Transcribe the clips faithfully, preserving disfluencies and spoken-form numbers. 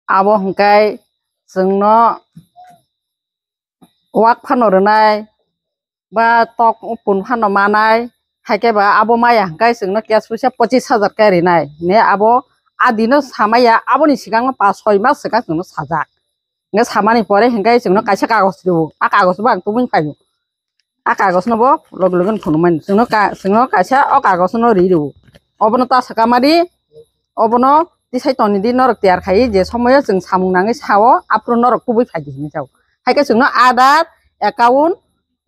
Abo hwnkhe chwngno wak phano rwnai, ba tok pun phano manai, haikhe ba abo maya hwnkhe chwngno cash puisa pochis hajar khe rinai hinwi abo a dino samaya, aboni swkangno pas soi mas swkang chwngno sajak. Hwnkhe samani pore hwnkhe chwngno kaisa kagoj rwo, a kagoj bo ang tubui phaio. A kagoj no bo logi logi no phunukmani. Chwngno ka-, chwngno kaisa o kagoj no ri rwo. Obono ta saka mari, obono tisai toni di norok tiyar khai je somoyo chwng samung nangwi sao, aphuru norok tubui phai di hinwi sao. Haikhe chwngno Aadhaar, account,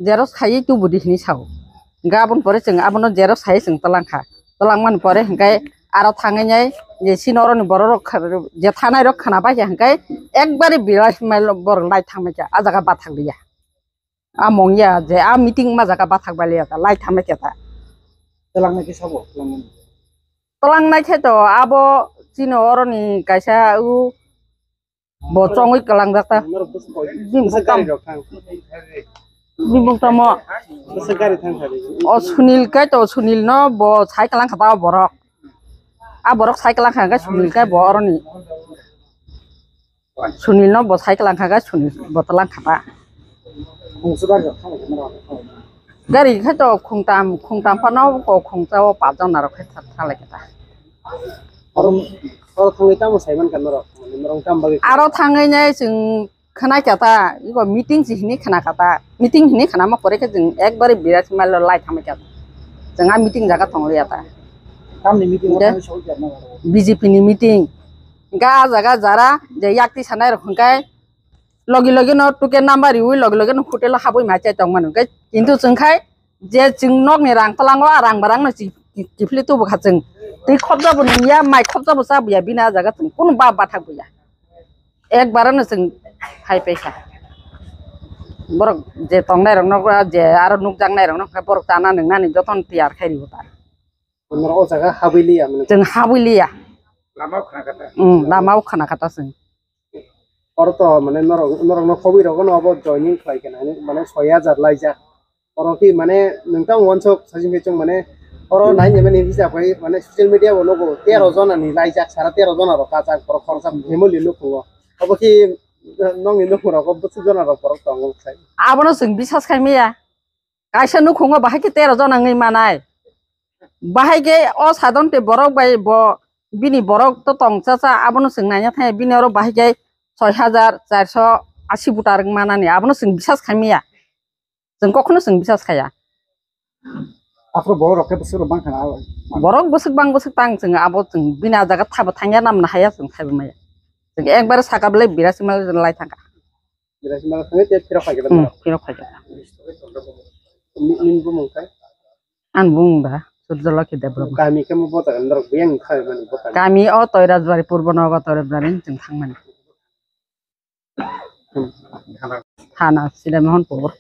xerox khai tubu di hinwi sao. Hwnkhe aboni pore chwng abono xerox khai chwng twlang kha. Twlang mani pore hwnkhe aro thangwi nai je chini oroni borok rok kha-, je thanai rok khna pai kha hwnkhe ekbari birai mail borok lai thangmai kha, a jaga bathak liya. A mong ya je a meeting ma jaga bathak baliya ta lai thamai khe ta. Twlangnai khe sabo, twlangnai. Twlangnai khe to abo chini oroni kaisa u bo chongwi kwlangjak ta. Norok bwswk koi? Bini bwswk gari tamo. Rok thang. Bini bwswk tamo. Bwswk gari thang thari. O Sunil kai to Sunil no bo sai kwlang kha ta o borok. A borok sai kwlang kha hwnkhe Sunil kai bo oroni. Sunil no bo cycle langkha ga, Sunil bo twlang kha ta. Khungsa bar rok thang kha norok. Gari khe to khungtam, khungtam phano ko khungsa o pa jon narok khe tha-, thalai kha ta. Oro, oro thangwi tamo saiman kha norok? Mane norok tam bagwi? Aro thangwi nai chwng khwnai kha ta, iko meeting si hini khna kha ta. Meeting hini khna ma pore khe chwng ekbari birat mail lai thamai kha. Chwng a meeting jaga tong liya ta. Tamni meeting? Hwnkhe thangwi soi kha norok? B J P ni meeting. Hwnkhe ah jaga jara je yakti sanai rok hwnkhe logi logi no tuke number riwi logi logi no hotel o habwi ma chai tong mano. Hwnkhe kintu chwng khai je chwng nok ni rang tlango, a rang barang no chi-, chi-, kiphilwi tubu kha chwng. Twi khopjabo nungya, mai khopjabo chabuya, bini ah jaga chwng kunu ba bathak buya. Ekbar no chwng hai paikha. Borok je tongnai rok no, je aro nukjaknai rok no hwnkhe borok chana nungnani jotono tiyar khai riwo ta. Norok o jaga habwi liya mane? Chwng habwi liya. Lama o khna kha ta? Hmm, lama o khna kha ta chwng. Oro to mane norok, norok no khobwi rogo no obo joining khlai khe nani mane soi hajar laijak. Oro ki mane nwng tamo wansok sajing khe chwng mane oro nai nai mani hisa pai mane social media o nogo tero jona ni laijak, sara tero jona rok kachak borok khoroksa family nukhungo. Obo ki nokni nukhung rogo bwswk jona rok borok tongo sai. Abono chwng bisas khai maya. Kaisa nukhungo bahai khe tero jona wngwi manai. Bahai khe o sadon te borok bai bo bini borok to tong cha cha abono chwng naina thangya, bini oro bahai khe soi hajar charso asi butar wng manani, abono chwng bisas khai maya. Chwng kokhono chwng bisas khaya. Aphuru borok rok khe bwswk rok bang thang abo? Borok bwswk bang bwswk tang chwng abo chwng bini ah jaga thaibo thangya namna haya chwng thaibo maya. Chwng ekbare saka belai birasi mal lai thangkha. Birasi mal thangwi tei phirok phai khe. Hmm, phirok phai khe. Ni, nini bumung khai? Ang bumung da Surjolokhi Debbarma. Kami khe mo bota kan norok biyang khai mani bota. Kami o Toirajbari, Purbo Nogo Toirajbari chwng thangmani. Hmm. Thana Sridamohonpur.